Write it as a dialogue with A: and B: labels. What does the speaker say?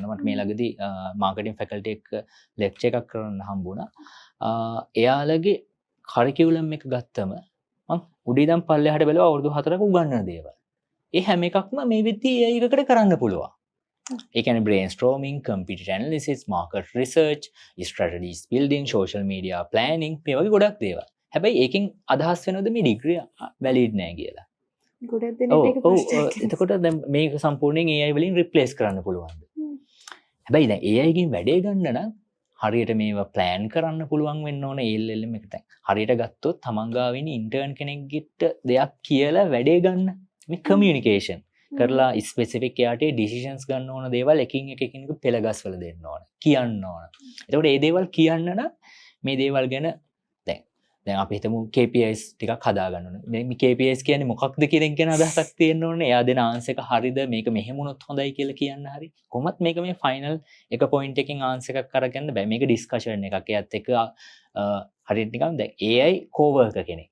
A: මට මේ ළඟදී මාකටිං ෆැකල්ටි එක්ක ලෙක්චර් එකක් කරන්න හම්බුණා. එයාලගේ කරිකියුලම් එක ගත්තම මං උඩ ඉඳන් පල්ලෙහාට බැලුවා අවුරුදු 4ක උගන්වන දේවල්. ඒ හැම එකක්ම මේ වෙද්දී AI එකකට කරන්න පුළුවන්. ඒ කියන්නේ brainstorming, computer analysis, market research, strategies building, social media planning මේ වගේ ගොඩක් දේවල්. හැබැයි ඒකෙන් අදහස් වෙනවද මේ ඩිග්‍රී වැලිඩ් නෑ කියලා?
B: ගොඩක් දෙනෙක් ඒක ප්‍රශ්නයක්.
A: එතකොට දැන් මේක සම්පූර්ණයෙන් AI වලින් රිප්ලේස් කරන්න පුළුවන්ද? හැබැයි දැන් AI ගෙන් වැඩේ ගන්න නම් හරියට මේවා ප්ලෑන් කරන්න පුළුවන් වෙන්න ඕන LLM එක. දැන් හරියට ගත්තොත් තමන් ගාව ඉන්න ඉන්ටර්න් කෙනෙක්ගෙට දෙයක් කියලා වැඩේ ගන්න මේ කමියුනිකේෂන් කරලා ස්පෙසිෆික් එයාට ඩිසිෂන්ස් ගන්න ඕන දේවල් එකින් එක එකින් එක පෙළගස්වල දෙන්න ඕන, කියන්න ඕන. එතකොට මේ දේවල් කියන්න නම් මේ දේවල් ගැන දැන් දැන් අපි හිතමු KPIs ටිකක් හදා ගන්න ඕන. මේ KPIs කියන්නේ මොකක්ද කියන එක ගැන අදහසක් තියෙන්න ඕනේ. එයා දෙන ආන්සර් එක හරිද, මේක මෙහෙම වුණොත් හොඳයි කියලා කියන්න හරි. කොහොමත් මේක මේ ෆයිනල් එක පොයින්ට් එකකින් ආන්සර් එකක් අරගන්න බෑ. මේක ඩිස්කෂන් එකක්. එයාත් එක්ක හරියට නිකන් දැන් AI කෝවර්කර් කෙනෙක්.